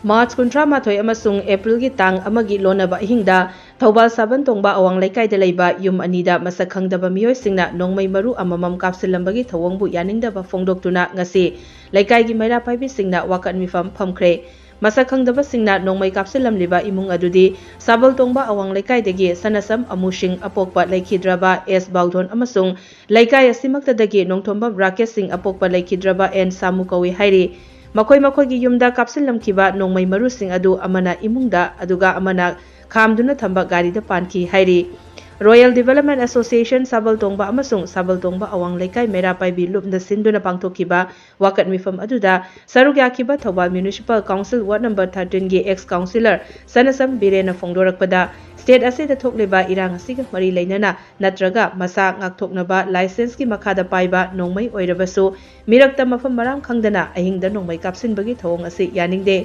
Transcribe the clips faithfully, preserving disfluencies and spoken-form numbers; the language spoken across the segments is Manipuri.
ꯃꯥꯔꯆ ꯀꯨꯟꯊ꯭ꯔꯥ ꯃꯥꯊꯣꯏ ꯑꯃꯁꯨꯡ ꯑꯦꯄ꯭ꯔꯤꯜꯒꯤ ꯇꯥꯡ ꯑꯃꯒꯤ ꯂꯣꯟꯅꯕ ꯑꯍꯤꯡꯗ ꯊꯧꯕꯥꯜ ꯁꯥꯕꯜ ꯇꯣꯡꯕ ꯑꯋꯥꯡ ꯂꯩꯀꯥꯏꯗ ꯂꯩꯕ ꯌꯨꯝ ꯑꯅꯤꯗ ꯃꯁꯛ ꯈꯪꯗꯕ ꯃꯤꯑꯣꯏꯁꯤꯡꯅ ꯅꯣꯡꯃꯩ ꯃꯔꯨ ꯑꯃꯃꯝ ꯀꯥꯞꯁꯤꯜꯂꯝꯕꯒꯤ ꯊꯧꯑꯣꯡꯕꯨ ꯌꯥꯅꯤꯡꯗꯕ ꯐꯣꯡꯗꯣꯛꯇꯨꯅ ꯉꯁꯤ ꯂꯩꯀꯥꯏꯒꯤ ꯃꯩꯔꯥ ꯄꯥꯏꯕꯤꯁꯤꯡꯅ ꯋꯥꯀꯠ ꯃꯤꯐꯝ ꯐꯝꯈ꯭ꯔꯦ꯫ ꯃꯁꯛ ꯈꯪꯗꯕꯁꯤꯡꯅ ꯅꯣꯡꯃꯩ ꯀꯥꯞꯁꯤꯜꯂꯝꯂꯤꯕ ꯏꯃꯨꯡ ꯑꯗꯨꯗꯤ ꯁꯥꯕꯜ ꯇꯣꯡꯕ ꯑꯋꯥꯡ ꯂꯩꯀꯥꯏꯗꯒꯤ ꯁꯅꯁꯝ ꯑꯃꯨ ꯁꯤꯡ ꯑꯄꯣꯛꯄ ꯂꯩꯈꯤꯗ꯭ꯔꯕ ꯑꯦꯁ ꯕꯥꯎꯙꯣꯟ ꯑꯃꯁꯨꯡ ꯂꯩꯀꯥꯏ ꯑꯁꯤꯃꯛꯇꯗꯒꯤ ꯅꯣꯡꯊꯣꯝꯕꯝ ꯔꯥꯀꯦꯁ ꯁꯤꯡ ꯑꯄꯣꯛꯄ ꯂꯩꯈꯤꯗ꯭ꯔꯕ ꯑꯦꯟ ꯁꯥꯃꯨ ꯀꯧꯏ ꯍꯥꯏꯔꯤ꯫ ꯃꯈꯣꯏ ꯃꯈꯣꯏꯒꯤ ꯌꯨꯝꯗ ꯀꯥꯞꯁꯤꯜꯂꯝꯈꯤꯕ ꯅꯣꯡꯃꯩ ꯃꯔꯨꯁꯤꯡ ꯑꯗꯨ ꯑꯃꯅ ꯏꯃꯨꯡꯗ, ꯑꯗꯨꯒ ꯑꯃꯅ ꯈꯥꯝꯗꯨꯅ ꯊꯝꯕ ꯒꯥꯔꯤꯗ ꯄꯥꯟꯈꯤ ꯍꯥꯏꯔꯤ꯫ ꯔꯣꯌꯦꯜ ꯗꯤꯚꯦꯂꯞꯃꯦꯟ ꯑꯦꯁꯣꯁꯤꯌꯦꯁꯟ ꯁꯥꯕꯜ ꯇꯣꯡꯕ ꯑꯃꯁꯨꯡ ꯁꯥꯕꯜ ꯇꯣꯡꯕ ꯑꯋꯥꯡ ꯂꯩꯀꯥꯏ ꯃꯩꯔꯥ ꯄꯥꯏꯕꯤ ꯂꯨꯞꯅ ꯁꯤꯟꯗꯨꯅ ꯄꯥꯡꯊꯣꯛꯈꯤꯕ ꯋꯥꯀꯠ ꯃꯤꯐꯝ ꯑꯗꯨꯗ ꯁꯔꯨꯛ ꯌꯥꯈꯤꯕ Thoubal municipal council ward number ꯊꯥꯔꯇꯤꯟꯒꯤ ꯑꯦꯛꯁ ꯀꯥꯎꯟꯁꯤꯂꯔ ꯁꯅꯁꯝ ꯕꯤꯔꯦꯟꯅ ꯐꯣꯡꯗꯣꯔꯛꯄꯗ, ꯁ꯭ꯇꯦꯠ ꯑꯁꯤꯗ ꯊꯣꯛꯂꯤꯕ ꯏꯔꯥꯡ ꯑꯁꯤꯒ ꯃꯔꯤ ꯂꯩꯅꯅ ꯅꯠꯇ꯭ꯔꯒ ꯃꯁꯥ ꯉꯥꯛꯊꯣꯛꯅꯕ ꯂꯥꯏꯁꯦꯟꯁꯀꯤ ꯃꯈꯥꯗ ꯄꯥꯏꯕ ꯅꯣꯡꯃꯩ ꯑꯣꯏꯔꯕꯁꯨ ꯃꯤꯔꯛꯇ ꯃꯐꯝ ꯃꯔꯥꯡ ꯈꯪꯗꯅ ꯑꯍꯤꯡꯗ ꯅꯣꯡꯃꯩ ꯀꯥꯞꯁꯤꯟꯕꯒꯤ ꯊꯧꯑꯣꯡ ꯑꯁꯤ ꯌꯥꯅꯤꯡꯗꯦ꯫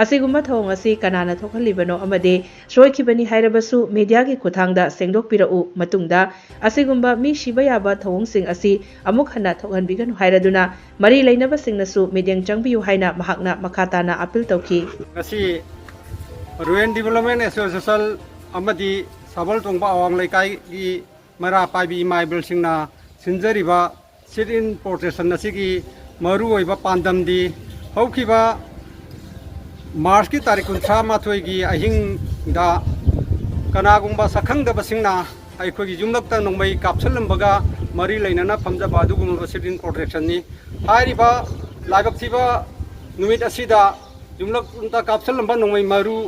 ꯑꯁꯤꯒꯨꯝꯕ ꯊꯧꯑꯣꯡ ꯑꯁꯤ ꯀꯅꯥꯅ ꯊꯣꯛꯍꯜꯂꯤꯕꯅꯣ ꯑꯃꯗꯤ ꯁꯣꯏꯈꯤꯕꯅꯤ ꯍꯥꯏꯔꯕꯁꯨ ꯃꯤꯗꯤꯌꯥꯒꯤ ꯈꯨꯠꯊꯥꯡꯗ ꯁꯦꯡꯗꯣꯛꯄꯤꯔꯛꯎ꯫ ꯃꯇꯨꯡꯗ ꯑꯁꯤꯒꯨꯝꯕ ꯃꯤ ꯁꯤꯕ ꯌꯥꯕ ꯊꯧꯑꯣꯡꯁꯤꯡ ꯑꯁꯤ ꯑꯃꯨꯛ ꯍꯟꯅ ꯊꯣꯛꯍꯟꯕꯤꯒꯅꯨ ꯍꯥꯏꯔꯗꯨꯅ ꯃꯔꯤ ꯂꯩꯅꯕꯁꯤꯡꯅꯁꯨ ꯃꯤꯠꯌꯦꯡ ꯆꯪꯕꯤꯌꯨ ꯍꯥꯏꯅ ꯃꯍꯥꯛꯅ ꯃꯈꯥ ꯇꯥꯅ ꯑꯄꯤꯜ ꯇꯧꯈꯤ꯫ ꯉꯁꯤ ꯔꯨꯔꯦꯜ ꯗꯤꯕꯂꯞꯃꯦꯟ ꯑꯦꯁꯣꯁꯤꯌꯦꯁꯟ ꯑꯃꯗꯤ ꯁꯥꯕꯜ ꯇꯣꯡꯕ ꯑꯋꯥꯡ ꯂꯩꯀꯥꯏꯒꯤ ꯃꯩꯔꯥ ꯄꯥꯏꯕꯤ ꯏꯃꯥ ꯏꯕꯦꯜꯁꯤꯡꯅ ꯁꯤꯟꯖꯔꯤꯕ ꯁꯤꯠ ꯏꯟ ꯄ꯭ꯔꯣꯇꯦꯁꯟ ꯑꯁꯤꯒꯤ ꯃꯔꯨꯑꯣꯏꯕ ꯄꯥꯟꯗꯝꯗꯤ ꯍꯧꯈꯤꯕ ꯃꯥꯔꯆꯀꯤ ꯇꯥꯔꯤꯛ ꯀꯨꯟꯊ꯭ꯔꯥ ꯃꯥꯊꯣꯏꯒꯤ ꯑꯍꯤꯡꯗ ꯀꯅꯥꯒꯨꯝꯕ ꯁꯛꯈꯪꯗꯕꯁꯤꯡꯅ ꯑꯩꯈꯣꯏꯒꯤ ꯌꯨꯝꯂꯛꯇ ꯅꯣꯡꯃꯩ ꯀꯥꯞꯁꯤꯜꯂꯝꯕꯒ ꯃꯔꯤ ꯂꯩꯅꯅ ꯐꯝꯖꯕ ꯑꯗꯨꯒꯨꯝꯂꯕ ꯁꯤꯠ ꯏꯟ ꯄ꯭ꯔꯣꯇꯦꯁꯟꯅꯤ꯫ ꯍꯥꯏꯔꯤꯕ ꯂꯥꯏꯕꯛ ꯊꯤꯕ ꯅꯨꯃꯤꯠ ꯑꯁꯤꯗ ꯌꯨꯝꯂꯛꯇ ꯀꯥꯞꯁꯤꯜꯂꯝꯕ ꯅꯣꯡꯃꯩ ꯃꯔꯨ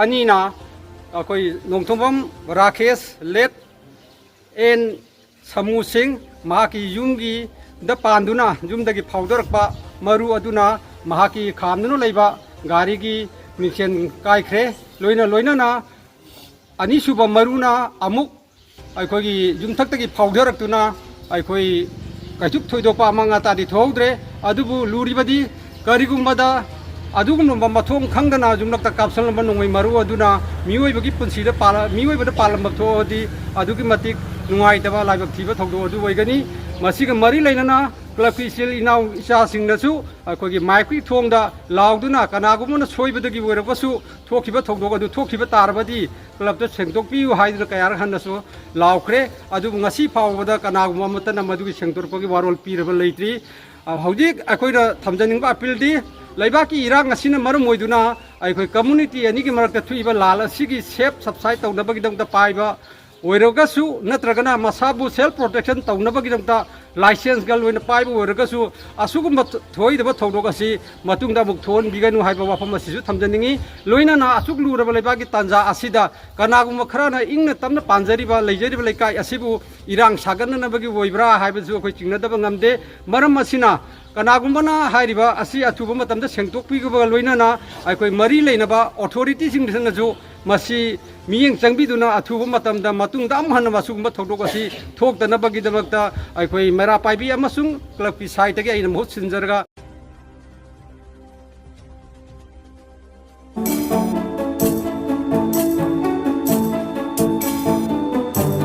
ꯑꯅꯤꯅ ꯑꯩꯈꯣꯏ ꯅꯣꯡꯊꯣꯝꯕꯝ ꯔꯥꯀꯦꯁ ꯂꯦꯠ ꯑꯦꯟ ꯁꯃꯨ ꯁꯤꯡ ꯃꯍꯥꯛꯀꯤ ꯌꯨꯝꯒꯤ ꯗ ꯄꯥꯟꯗꯨꯅ ꯌꯨꯝꯗꯒꯤ ꯐꯥꯎꯗꯔꯛꯄ ꯃꯔꯨ ꯑꯗꯨꯅ ꯃꯍꯥꯛꯀꯤ ꯈꯥꯝꯗꯨꯅ ꯂꯩꯕ ꯒꯥꯔꯤꯒꯤ ꯃꯤꯡꯁꯦꯟ ꯀꯥꯏꯈ꯭ꯔꯦ꯫ ꯂꯣꯏꯅ ꯂꯣꯏꯅꯅ ꯑꯅꯤꯁꯨꯕ ꯃꯔꯨꯅ ꯑꯃꯨꯛ ꯑꯩꯈꯣꯏꯒꯤ ꯌꯨꯝꯊꯛꯇꯒꯤ ꯐꯥꯎꯊꯔꯛꯇꯨꯅ ꯑꯩꯈꯣꯏ ꯀꯩꯁꯨ ꯊꯣꯏꯗꯣꯛꯄ ꯑꯃꯥꯡ ꯑꯇꯥꯗꯤ ꯊꯣꯛꯍꯧꯗ꯭ꯔꯦ꯫ ꯑꯗꯨꯕꯨ ꯂꯨꯔꯤꯕꯗꯤ ꯀꯔꯤꯒꯨꯝꯕꯗ ꯑꯗꯨꯒꯨꯝꯂꯕ ꯃꯊꯣꯡ ꯈꯪꯗꯅ ꯌꯨꯝꯂꯛꯇ ꯀꯥꯞꯁꯤꯜꯂꯝꯕ ꯅꯣꯡꯃꯩ ꯃꯔꯨ ꯑꯗꯨꯅ ꯃꯤꯑꯣꯏꯕꯒꯤ ꯄꯨꯟꯁꯤꯗ ꯄꯥꯜꯂ-, ꯃꯤꯑꯣꯏꯕꯗ ꯄꯥꯜꯂꯝꯕ ꯊꯣꯛꯑꯗꯤ ꯑꯗꯨꯛꯀꯤ ꯃꯇꯤꯛ ꯅꯨꯡꯉꯥꯏꯇꯕ ꯂꯥꯏꯕꯛ ꯊꯤꯕ ꯊꯧꯗꯣꯛ ꯑꯗꯨ ꯑꯣꯏꯒꯅꯤ꯫ ꯃꯁꯤꯒ ꯃꯔꯤ ꯂꯩꯅꯅ ꯀ꯭ꯂꯕꯀꯤ ꯏꯆꯤꯜ ꯏꯅꯥꯎ ꯏꯆꯥꯁꯤꯡꯅꯁꯨ ꯑꯩꯈꯣꯏꯒꯤ ꯃꯥꯏꯛꯀꯤ ꯊꯣꯡꯗ ꯂꯥꯎꯗꯨꯅ, ꯀꯅꯥꯒꯨꯝꯕꯅ ꯁꯣꯏꯕꯗꯒꯤ ꯑꯣꯏꯔꯕꯁꯨ, ꯊꯣꯛꯈꯤꯕ ꯊꯧꯗꯣꯛ ꯑꯗꯨ ꯊꯣꯛꯈꯤꯕ ꯇꯥꯔꯕꯗꯤ ꯀ꯭ꯂꯕꯇ ꯁꯦꯡꯗꯣꯛꯄꯤꯌꯨ ꯍꯥꯏꯗꯨꯅ ꯀꯌꯥꯔꯛ ꯍꯟꯅꯁꯨ ꯂꯥꯎꯈ꯭ꯔꯦ꯫ ꯑꯗꯨꯕꯨ ꯉꯁꯤ ꯐꯥꯎꯕꯗ ꯀꯅꯥꯒꯨꯝꯕ ꯑꯃꯠꯇꯅ ꯃꯗꯨꯒꯤ ꯁꯦꯡꯗꯣꯔꯛꯄꯒꯤ ꯋꯥꯔꯣꯜ ꯄꯤꯔꯕ ꯂꯩꯇ꯭ꯔꯤ꯫ ꯑ, ꯍꯧꯖꯤꯛ ꯑꯩꯈꯣꯏꯅ ꯊꯝꯖꯅꯤꯡꯕ ꯑꯄꯤꯜꯗꯤ, ꯂꯩꯕꯥꯛꯀꯤ ꯏꯔꯥꯡ ꯑꯁꯤꯅ ꯃꯔꯝ ꯑꯣꯏꯗꯨꯅ ꯑꯩꯈꯣꯏ ꯀꯝꯃ꯭ꯌꯨꯅꯤꯇꯤ ꯑꯅꯤꯒꯤ ꯃꯔꯛꯇ ꯊꯣꯛꯏꯕ ꯂꯥꯜ ꯑꯁꯤꯒꯤ ꯁꯦꯜꯐ ꯁꯕꯁꯥꯏꯠ ꯇꯧꯅꯕꯒꯤꯗꯃꯛꯇ ꯄꯥꯏꯕ ꯑꯣꯏꯔꯒꯁꯨ, ꯅꯠꯇ꯭ꯔꯒꯅ ꯃꯁꯥꯕꯨ ꯁꯦꯜꯐ ꯄ꯭ꯔꯣꯇꯦꯛꯁꯟ ꯇꯧꯅꯕꯒꯤꯗꯃꯛꯇ ꯂꯥꯏꯁꯦꯟꯁ ꯒꯟ ꯑꯣꯏꯅ ꯄꯥꯏꯕ ꯑꯣꯏꯔꯒꯁꯨ, ꯑꯁꯤꯒꯨꯝꯕ ꯊꯣꯛꯏꯗꯕ ꯊꯧꯗꯣꯛ ꯑꯁꯤ ꯃꯇꯨꯡꯗ ꯑꯃꯨꯛ ꯊꯣꯛꯍꯟꯕꯤꯒꯅꯨ ꯍꯥꯏꯕ ꯋꯥꯐꯝ ꯑꯁꯤꯁꯨ ꯊꯝꯖꯅꯤꯡꯏ꯫ ꯂꯣꯏꯅꯅ ꯑꯁꯨꯛ ꯂꯨꯔꯕ ꯂꯩꯕꯥꯛꯀꯤ ꯇꯥꯟꯖꯥ ꯑꯁꯤꯗ ꯀꯅꯥꯒꯨꯝꯕ ꯈꯔꯅ ꯏꯪꯅ ꯇꯞꯅ ꯄꯥꯟꯖꯔꯤꯕ, ꯂꯩꯖꯔꯤꯕ ꯂꯩꯀꯥꯏ ꯑꯁꯤꯕꯨ ꯏꯔꯥꯡ ꯁꯥꯒꯠꯅꯅꯕꯒꯤ ꯑꯣꯏꯕ꯭ꯔꯥ ꯍꯥꯏꯕꯁꯨ ꯑꯩꯈꯣꯏ ꯆꯤꯡꯅꯗꯕ ꯉꯝꯗꯦ꯫ ꯃꯔꯝ ꯑꯁꯤꯅ, ꯀꯅꯥꯒꯨꯝꯕꯅ ꯍꯥꯏꯔꯤꯕ ꯑꯁꯤ ꯑꯊꯨꯕ ꯃꯇꯝꯗ ꯁꯦꯡꯗꯣꯛꯄꯤꯕꯒ ꯂꯣꯏꯅꯅ ꯑꯩꯈꯣꯏ ꯃꯔꯤ ꯂꯩꯅꯕ ꯑꯣꯊꯣꯔꯤꯇꯤꯁꯤꯡꯁꯤꯅꯁꯨ ꯃꯁꯤ ꯃꯤꯠꯌꯦꯡ ꯆꯪꯕꯤꯗꯨꯅ ꯑꯊꯨꯕ ꯃꯇꯝꯗ ꯃꯇꯨꯡꯗ ꯑꯃꯨꯛ ꯍꯟꯅ ꯑꯁꯤꯒꯨꯝꯕ ꯊꯧꯗꯣꯛ ꯑꯁꯤ ꯊꯣꯛꯇꯅꯕꯒꯤꯗꯃꯛꯇ ꯑꯩꯈꯣꯏ ꯃꯩꯔꯥ ꯄꯥꯏꯕꯤ ꯑꯃꯁꯨꯡ ꯀ꯭ꯂꯕꯀꯤ ꯁꯥꯏꯠꯇꯒꯤ ꯑꯩꯅ ꯃꯍꯨꯠ ꯁꯤꯟꯖꯔꯒ